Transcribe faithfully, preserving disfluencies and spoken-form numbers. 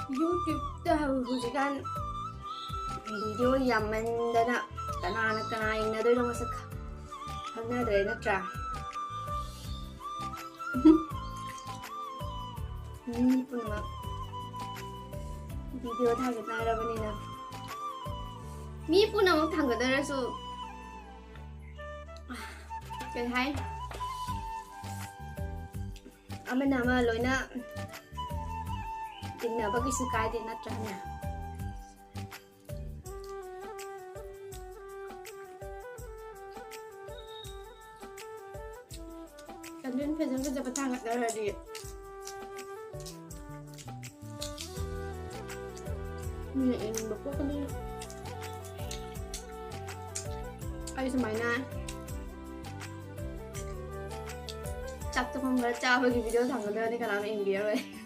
YouTube-ꯇ ꯍꯧ-, ꯍꯧꯖꯤꯛꯀꯥꯟ video ꯌꯥꯝꯃꯟꯗꯅ ꯀꯅꯥꯅ ꯀꯅꯥ ꯌꯦꯡꯅꯗꯣꯏꯅꯣ ꯃꯁꯛ ꯈ-, ꯈꯪꯅꯗ꯭ꯔꯦ ꯅꯠꯇ꯭ꯔꯥ? ꯃꯤ ꯄꯨꯝꯅꯃꯛ video ꯊꯥꯒꯠꯅꯔꯕꯅꯤꯅ, ꯃꯤ ꯄꯨꯝꯅꯃꯛ ꯊꯥꯡꯒꯠꯅꯔꯁꯨ, ꯀꯩ ꯍꯥꯏ, ꯑꯃꯅ ꯑꯃ ꯂꯣꯏꯅ ꯆꯤꯡꯅꯕ ꯀꯩꯁꯨ ꯀꯥꯏꯗꯦ ꯅꯠꯇ꯭ꯔꯅꯦ? Content ꯐꯖ ꯐꯖꯕ ꯊꯥꯡꯒꯠꯅꯔꯗꯤ ꯃꯤꯅ ꯌꯦꯡꯅꯤꯡꯕ ꯄꯣꯛꯀꯅꯤ꯫ ꯑꯩ ꯁꯨꯃꯥꯏꯅ ꯆꯥꯛ ꯆꯥꯐꯝ ꯈꯔ ꯆꯥꯕꯒꯤ video ꯊꯥꯡꯒꯠꯅꯔꯗꯤ ꯀꯅꯥꯝ ꯌꯦꯡꯕꯤꯔꯔꯣꯏ꯫